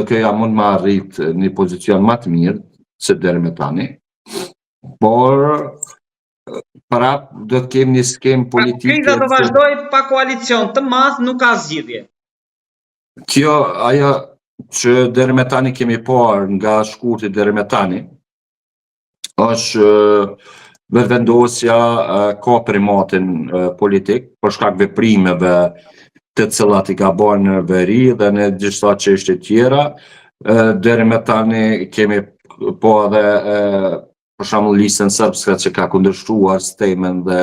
LDK-ja mund me arrit një pozicion ma të mirë se deri me tani, por prap do të kemi një skemë Pra, politike. kriza do vazhdojë pa koalicion të madh, nuk ka zgjidhje. Kjo, ajo që deri me tani kemi parë nga shkurti deri me tani, është vetëvendosja ka primatin politik për shkak veprimeve të cilat i ka bërë në veri dhe në disa çështje tjera. Deri me tani kemi po edhe për shembull listën srpska që ka kundërshtuar stemën dhe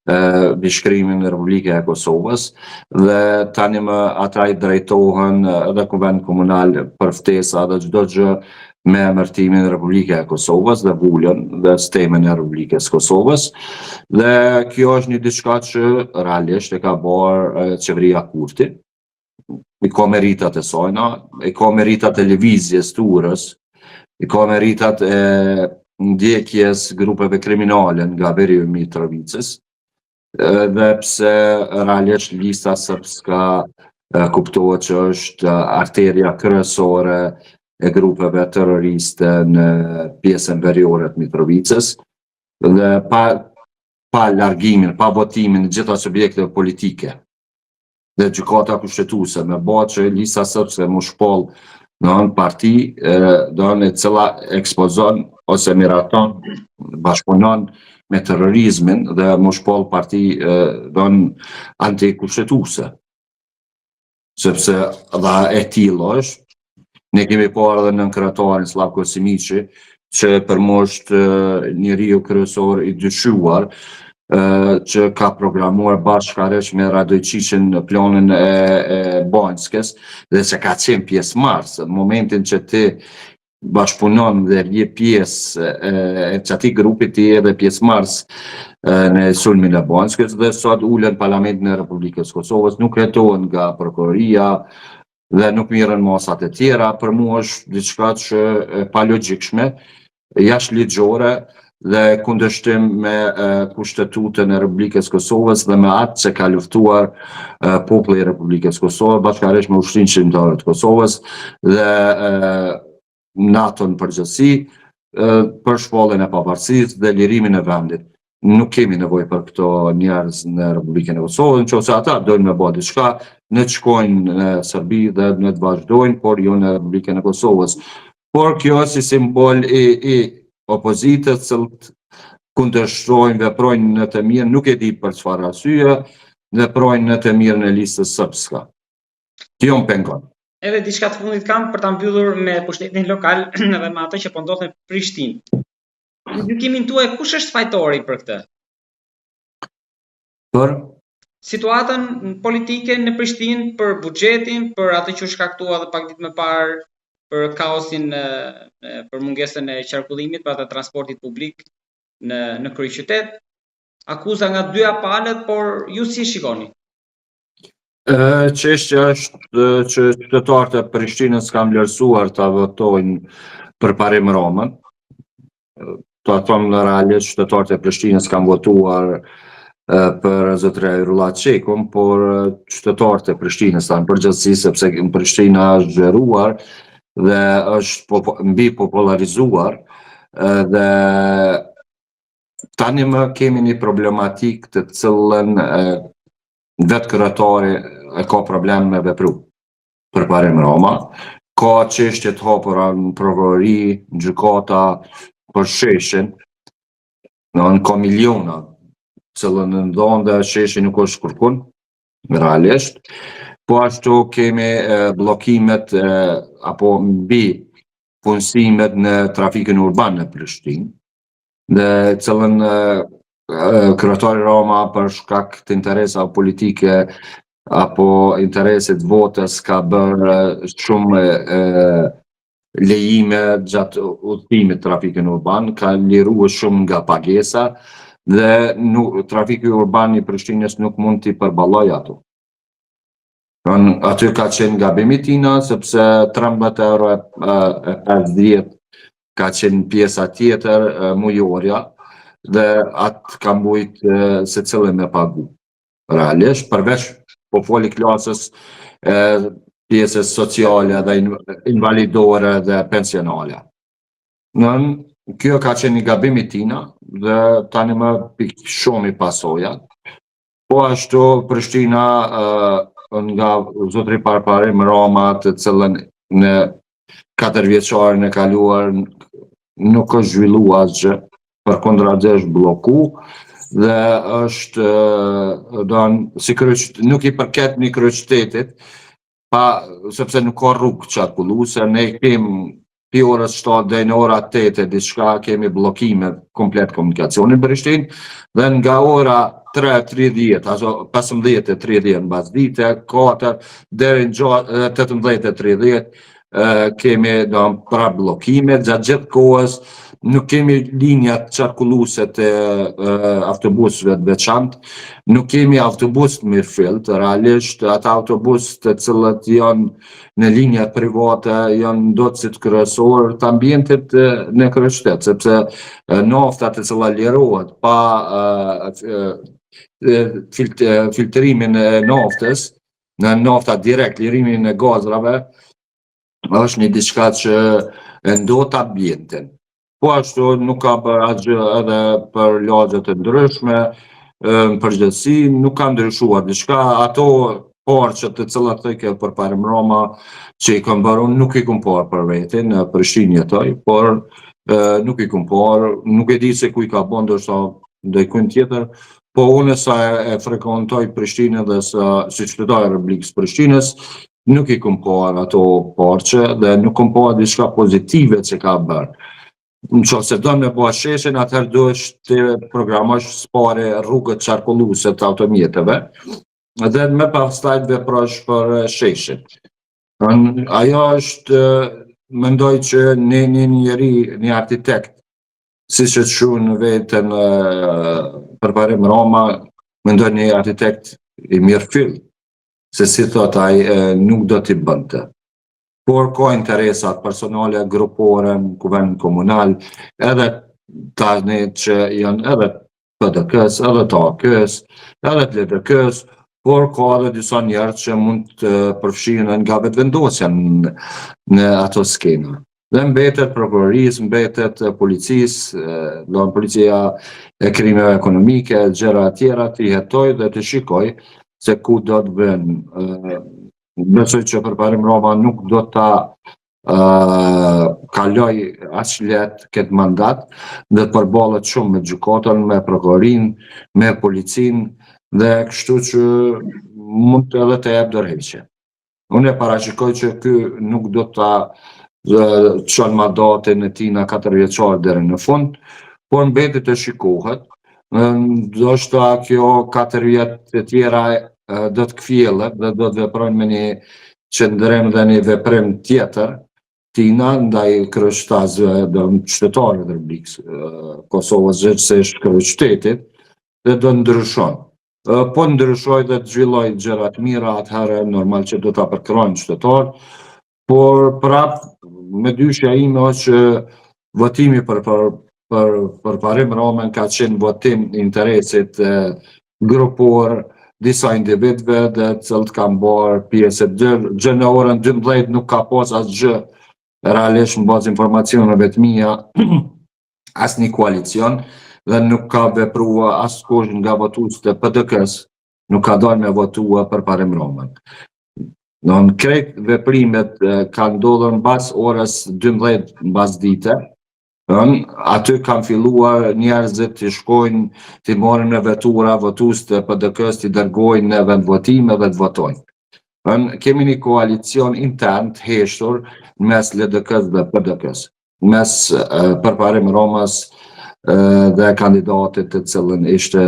mbishkrimin Republika e Kosovës dhe tani më ata i drejtohen edhe kuvend komunal për ftesa dhe çdo gjë me emërtimin Republika e Kosovës dhe vulën dhe stemën e Republikës Kosovës dhe kjo është një diçka që realisht e ka bërë qeveria Kurti i ka meritat e sajna, i ka meritat e lëvizjes turës, i ka meritat e ndjekjes grupeve kriminale nga veriu i Mitrovicës, edhe pse realisht lista srpska kuptohet që është arteria kryesore e grupeve terroriste në pjesën veriore të Mitrovicës, dhe pa, pa largimin, pa votimin e gjitha subjekteve politike dhe gjykata kushtetuese me ba që lista srpske mu shpall në anë parti, do në e cila ekspozon ose miraton, bashkëpunon me terrorizmin dhe mu shpall parti do në antikushtetuese. Sepse dhe e tillë është, ne kemi parë edhe nënkryetarin Slavko Simiqi, që për mu është njeriu kryesor i dyshuar, që ka programuar bashkarisht me Radojçiqin në planin e, e Banjskës dhe që ka qenë pjesëmarrës në momentin që ti bashkëpunon dhe je pjesë e, e qatij grupi ti edhe pjesëmarrës në sulmin e Banjskës dhe sot ulen në Parlamentin e Republikës Kosovës, nuk hetohen nga prokuroria dhe nuk mirren masat e tjera, për mua është diçka që e palogjikshme, jashtë ligjore dhe kundërshtim me kushtetutën e Republikës Kosovës dhe me atë që ka luftuar populli i Republikës Kosovës, bashkarisht me ushtrinë çlirimtare të Kosovës dhe NATO në përgjithësi për shpalljen e pavarësisë dhe lirimin e vendit. Nuk kemi nevojë për këto njerëz në Republikën e Kosovës, në qoftë se ata dojnë me bë diçka, ne të shkojnë në Serbi dhe ne të vazhdojnë, por jo në Republikën e Kosovës. Por kjo si simbol i, i opozitës, cilët kundërshtojnë, veprojnë në të mirë, nuk e di për çfarë arsye, veprojnë në të mirën e listës srpska. Kjo më pengon. Edhe diçka të fundit kam për ta mbyllur me pushtetin lokal dhe me atë që po ndodh në Prishtinë. Në gjykimin tuaj kush është fajtori për këtë? Për situatën politike në Prishtinë, për buxhetin, për atë që u shkaktua edhe pak ditë më parë, për kaosin për mungesën e qarkullimit, pra të transportit publik në në kryeqytet. Akuza nga dyja palët, por ju si shikoni? Çështja është që qytetarët e Prishtinës kanë vlerësuar ta votojnë Përparim Ramën. Ta them në realisht qytetarët e Prishtinës kanë votuar për zotëri Hajrullah Çekun, por qytetarët e Prishtinës në përgjithësi sepse në Prishtina është zgjeruar dhe është po, mbi popullarizuar dhe tani më kemi një problematikë të cilën vetë kryetari e ka problem me vepru. Përparim Rama, ka çështje të hapura në prokurori, në gjykata, për sheshin, në në ka miliona, cilën në ndonë dhe sheshi nuk është kërkun, realisht. Po ashtu kemi bllokimet apo mbi punësimet në trafikun urban në Prishtinë, në cilën kryetari Rama për shkak të interesave politike apo interesit votës ka bërë shumë lejime gjatë udhëtimit trafikun urban, ka liruar shumë nga pagesa dhe nuk, trafiku urban i Prishtinës nuk mund t'i përballojë ato. Në, aty ka qenë gabim i tina, sepse 13 euro e, e 50 ka qenë pjesa tjetër mujorja dhe atë ka mujt secili me pagu. Realisht, përveç po foli klasës e, pjesës sociale dhe invalidore dhe pensionale. Nën, kjo ka qenë një gabim i tina dhe tani më pi shohim pasojat. Po ashtu Prishtina nga zotri Përparim Rama të cilën në katërvjeçarin e kaluar nuk është zhvillu asgjë, përkundrazi është blloku dhe është don si kryeqytet nuk i përket një kryeqytetit pa sepse nuk ka rrugë qarkulluese, ne kemi pi orës 7 deri në ora 8 e diçka kemi bllokime komplet komunikacionin në Prishtinë dhe nga ora 3:30 apo 15:30 mbas dite, 4 deri në 18:30 kemi do pra bllokime gjatë gjithë kohës, nuk kemi linja qarkulluese të autobusëve të veçantë, nuk kemi autobus të mirëfillt, realisht ata autobus të cilët janë në linjat private janë ndotësit kryesor të ambientit në kryeqytet, sepse nafta të cila lirohet pa filtrimin e naftës, në nafta direkt, lirimin e gazrave, është një diçka që e ndot ambientin. Po ashtu nuk ka bërë asgjë edhe për lagjet e ndryshme, në përgjithësi nuk ka ndryshuar diçka, ato parqet të cilat thojke Përparim Rama që i kam bërë, unë nuk i kam parë për vete, në Prishtinë jetoj, por nuk i kam parë, nuk e di se ku i ka bërë, ndoshta ndojkujt tjetër, po unë sa e frekuentoj Prishtinën dhe sa si qytetar i Republikës Prishtinës, nuk i kam parë ato parqe dhe nuk kam parë diçka pozitive që ka bërë. Në qoftë se don me bo sheshin, atëherë duhesh të programosh s'pari rrugët qarkulluese të automjeteve dhe me pastaj të veprosh për sheshin. Ajo është, mendoj që një, një njeri, një arkitekt, siç e quan veten Përparim Rama, mendoj një arkitekt i mirëfillt, se si thot ai, nuk do t'i bënte. Por ka interesat personale, grupore, në kuvend komunal, edhe tani që janë edhe PDK-s, edhe të AAK-s, edhe të LDK-s, por ka edhe disa njerëz që mund të përfshihen nga vetëvendosja në, në ato skena. Dhe mbetet prokurorisë, mbetet policisë, do policia e krimeve ekonomike, gjëra të tjera të hetoj dhe të shikoj se ku do të vën. Besoj që Përparim Rama nuk do ta kaloj aq lehtë këtë mandat dhe të përballet shumë me gjykatën, me prokurorinë, me policinë dhe kështu që mund të edhe të jep dorëheqje. Unë e parashikoj që ky nuk do ta çon mandatin e tij në 4 vjeçar deri në fund, por mbetet të shikohet. Ndoshta kjo 4 vjet të tjera do të kthjellet dhe do të veprojnë me një qëndrim dhe një veprim tjetër tina ndaj kryeqytetarëve dhe qytetarëve të Republikës Kosovës, gjithsesi kryeqytetit, dhe do ndryshon. Po ndryshoj dhe të zhvilloj gjëra të mira, atëherë normal që do ta përkrojnë qytetarët, por prap me dyshja ime është që votimi për për për Përparim Ramën ka qenë votim interesit grupor disa individëve dhe të cilët kanë bërë pjesë gjë në orën 12 nuk ka pas asgjë realisht në bazë informacioneve të mia asnjë koalicion dhe nuk ka veprua askush nga votuesit e PDK-s, nuk ka dalë me votua Përparim Ramën. Në në krejt veprimet kanë ndodhur mbas orës 12 mbas dite, Ën, aty kanë filluar njerëzit të shkojnë, të marrin në vetura votues të PDK-s, të dërgojnë në vendvotime dhe të votojnë. Ën, kemi një koalicion intern të heshtur mes LDK-s dhe PDK-s, mes Përparim Ramës dhe kandidatit të cilën ishte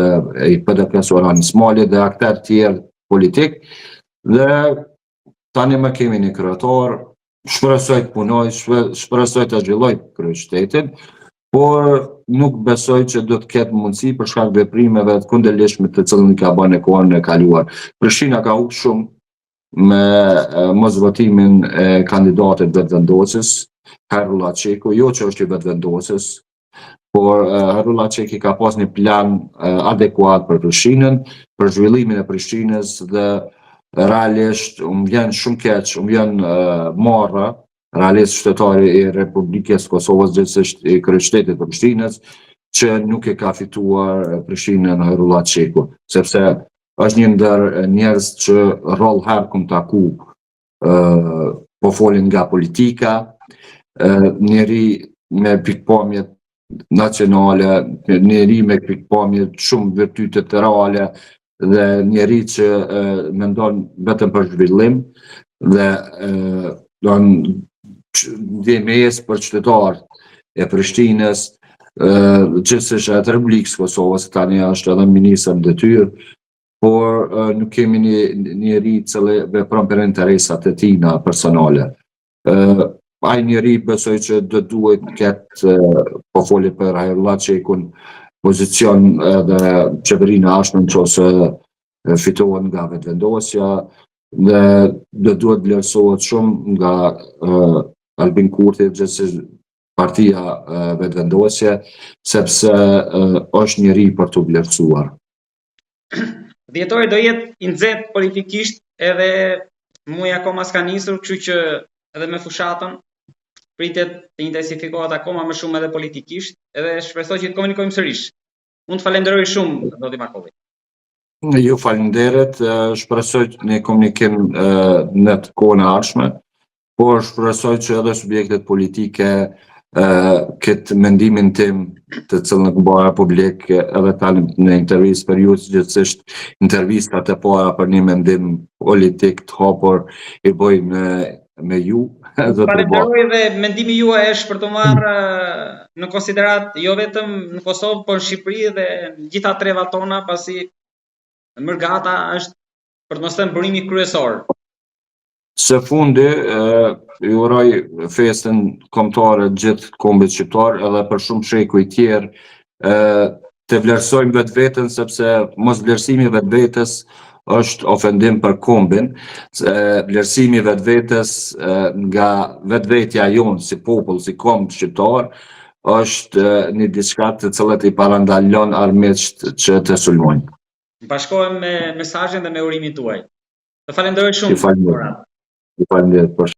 i PDK-s Uran Ismajli dhe akterë tjerë politik dhe tani më kemi një kryetar, shpresoj të punoj, shpresoj të zhvilloj kryeqytetin, por nuk besoj që do të ketë mundësi për shkak veprimeve të kundërligjshme të cilën i ka bërë në kohën e kaluar. Prishtina ka humbur shumë me mosvotimin e kandidatit vetëvendosës, Hajrullah Çeku, jo që është i vetëvendosës, por Hajrullah Çeki ka pas një plan adekuat për Prishtinën, për zhvillimin e Prishtinës dhe Realisht, më vjen shumë keq, më vjen marre, realisht qytetari i Republikës Kosovës, gjithsesi i kryeqytetit të Prishtinës, që nuk e ka fituar Prishtinën Hajrullah Çeku, sepse është një ndër njerëz që rrallë herë kum taku, po folin nga politika, njeri me pikëpamje nacionale, njeri me pikëpamje shumë virtyte reale dhe njeri që mendon vetëm për zhvillim dhe ndihmesë për qytetarët e Prishtinës, gjithsesi edhe të Republikës së Kosovës, tani është edhe ministër në detyrë, por nuk kemi një njeri i cili vepron për interesat e tina personale. Ai njeri besoj që do duhet të ketë, po foli për Hajrullah Çekun, pozicion edhe qeverinë e ardhshme në qoftë se fitohet nga Vetëvendosja, dhe do duhet vlerësohet shumë nga Albin Kurti, gjithsesi partia Vetëvendosje, sepse është njeri për t'u vlerësuar. Dhjetori do jetë i nxehtë politikisht edhe muaji akoma s'ka nisur, kështu që edhe me fushatën pritet të intensifikohet akoma më shumë edhe politikisht, edhe shpresoj që të komunikojmë sërish. Unë të falenderoj shumë, zoti Makolli. Ju faleminderit, shpresoj një komunikim në të kohën e ardhshme, por shpresoj që edhe subjektet politike këtë mendimin tim të cilën e bëra publik edhe tani në intervistë për ju, gjithsesi intervistat e para për një mendim politik të hapur i bëj me ju. Falenderoj dhe mendimi juaj është për të marrë në konsiderat jo vetëm në Kosovë, por në Shqipëri dhe në gjitha trevat tona, pasi mërgata është për të mos thënë burimi kryesor. Së fundi, ju uroj festën kombëtare gjithë kombit shqiptar edhe për shumë shekuj tjerë, të vlerësojmë vetveten, sepse mos vlerësimi i vetvetes është ofendim për kombin, vlerësimi i vetvetes nga vetvetja jonë si popull, si komb shqiptar, është një diçka të cilët i parandalon armiqt që të sulmojnë. Bashkohem me mesazhin dhe me urimin tuaj. Të falenderoj shumë. Ju falenderoj. Ju falenderoj.